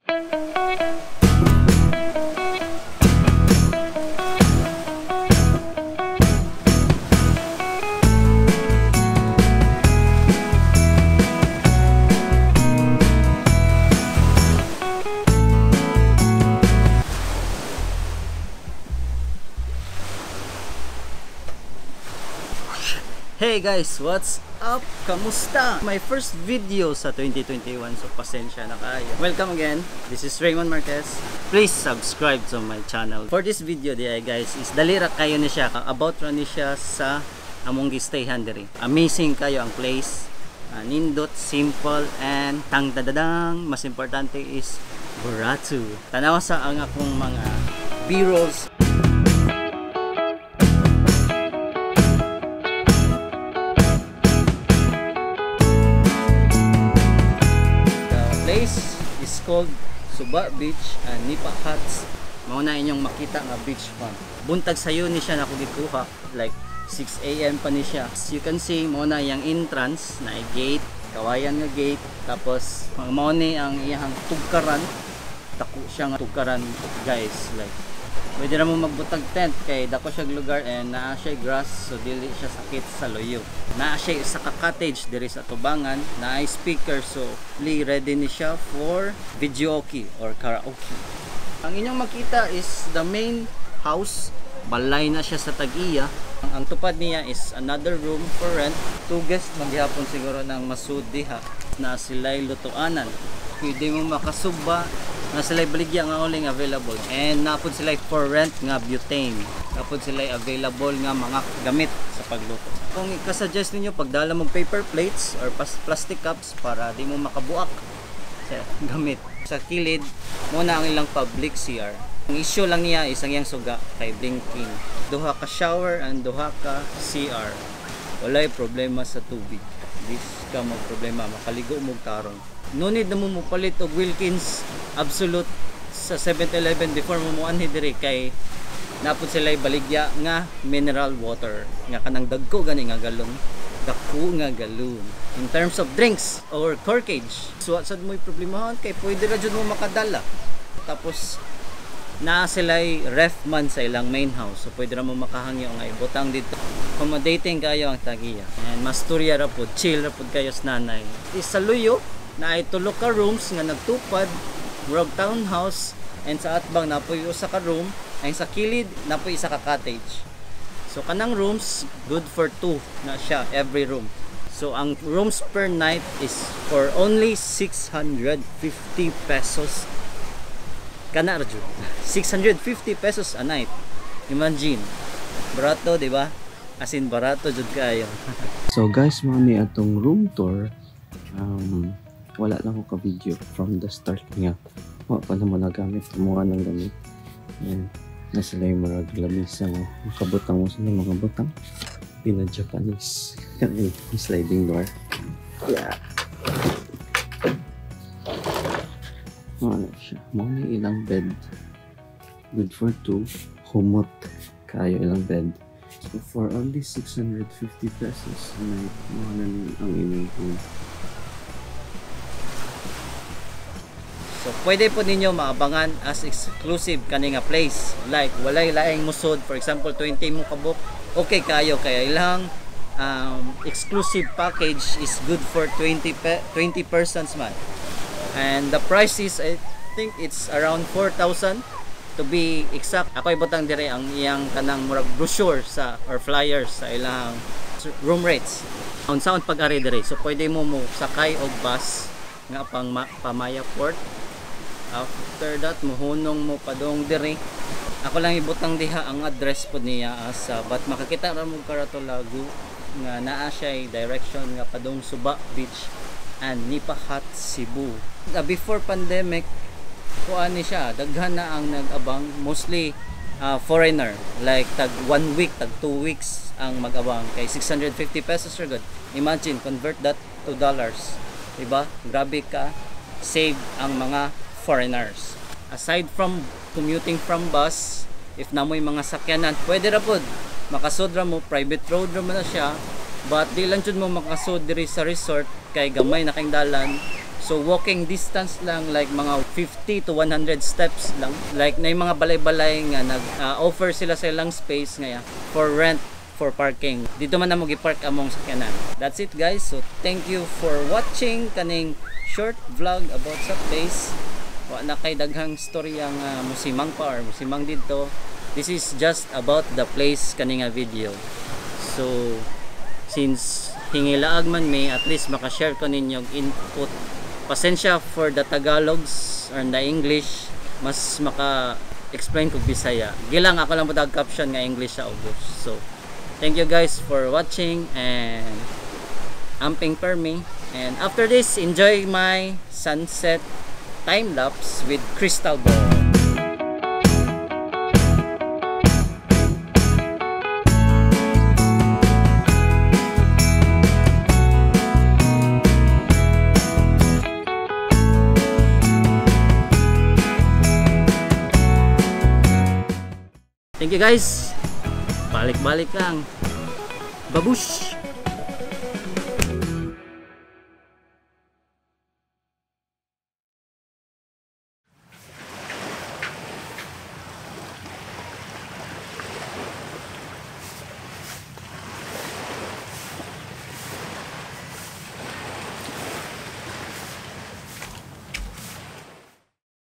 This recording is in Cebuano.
Hey guys, what's up? Kamusta? My first video sa 2021, so pasensya na kayo. Welcome again. This is Raymond Marquez. Please subscribe to my channel. For this video diay guys, is dali ra kayo ni siya. About ra ni siya sa among gi-stayhan diri. Amazing kayo ang place. Nindot, simple, and tang dadadang. Mas importante is barato. Tanawa sa ang akong mga B-rolls. Place is called Suba Beach and Nipa Huts. Mao na inyong makita nga beach front. Buntag sayo ni siya na ako gikuha, like 6 AM pa ni siya. As you can see, mao na iyang entrance na gate, kawayan nga gate. Tapos mao ni ang iyang tugkaran. Dako siya nga tugkaran guys, like pwede ra mo magbutag tent kay dako siya lugar and naa siya grass, so dili siya sakit sa loyo. Naa siya isa ka cottage diri sa tubangan, naa speaker, so li ready ni siya for videoke or karaoke. Ang inyong makita is the main house, balay na siya sa tag-iya. Ang tupad niya is another room for rent. Two guests maghihapon siguro ng masud diha na sila'y lutuanan. Pwede mo makasuba na sila'y baligya nga uling available, and napod sila'y for rent nga butane, napod sila'y available nga mga gamit sa pagluto. Kung ikasuggest ninyo pagdala mo paper plates or plastic cups para di mo makabuak sa gamit. Sa kilid muna ang ilang public CR. Ang issue lang niya is ang iyang suga kay blinking. Duha ka shower and duha ka CR. Walay problema sa tubig. Di ka magproblema, makaligo mo tarong. No need na mo mopalit og Wilkins Absolute sa 7-Eleven before mo muanhi diri kay napod sila'y baligya nga mineral water nga kanang dagko gani nga galon, dako nga galon. In terms of drinks or corkage, so sad mo'y problemahan kay pwede ra jud mo makadala. Tapos naa sila'y ref man sa ilang main house, so pwede ra mo makahangyo nga ibutang dito. Accommodating kayo ang tagiya and masturya ra pod, chill ra pod kayo sa nanay. Sa luyo na ay tulo ka rooms nga nagtupad, murag townhouse, and sa atbang napoy usa ka room, and sa kilid napoy isa ka cottage. So kanang rooms good for 2 na siya every room. So ang rooms per night is for only 650 pesos. Kana ra jud. 650 pesos a night. Imagine. Barato, di ba? As in barato jud kaayo. So guys, mao ni atong room tour. Wala lang ko ka-video from the start nga. Wa pa naman nagamit kumuha ng gamit. Ayan, nasa lang yung murag lamisa mo. Makabutang mo sa mga butang. Pina-Japanese. Sliding door. Yeah. Ano siya? Mao ni ilang bed. Good for 2. Humot kayo ilang bed. So for only 650 pesos a night, mao na ang inyong room. So pwede po ninyo maabangan as exclusive kani nga place. Like walay laing musod, for example 20 mo kabook, okay kayo kaya ilang exclusive package is good for 20 persons man. And the price is, I think it's around 4,000 to be exact. Ako ibutang dire ang iyang kanang murag brochure sa or flyers sa ilang room rates. Unsaon pag-ari dire? So pwede mo mo sakay og bus nga pang Pamaya Port. After that, muhunong mo padong diri. Ako lang ibutang diha ang address pod niya asa, but makakita ra mo karato lago nga naa siya direction nga padong Suba Beach and Nipa Hut, Cebu. Before pandemic, kuan ni siya, daghan na ang nag-abang, mostly foreigner, like tag 1 week, tag 2 weeks ang mag-abang kay 650 pesos ra gud. Imagine, convert that to dollars, diba? Grabe ka save ang mga foreigners. Aside from commuting from bus, if namoy mga sakyanan, pwede ra pod makasod ra mo, private road ra man na siya, but di lang jud mo makasod diri sa resort kay gamay na kayong dalan. So walking distance lang, like mga 50 to 100 steps lang. Like na mga balay-balay nga nag-offer sila sa ilang space nga for rent for parking. Dito man na mo gi-park among sakyanan. That's it, guys. So thank you for watching kaning short vlog about sa place. Wa na kay daghang storya nga musimang pa or musimang didto. This is just about the place kani nga video. So since hingilaag man may, at least makashare ko ninyo og input. Pasensya for the Tagalogs or the English, mas maka explain ko Bisaya. Gilang ako lang mo caption nga English sa ubos. So thank you guys for watching and amping for me. And after this, enjoy my sunset time lapse with crystal ball. Thank you, guys. Balik-balik lang. Babush!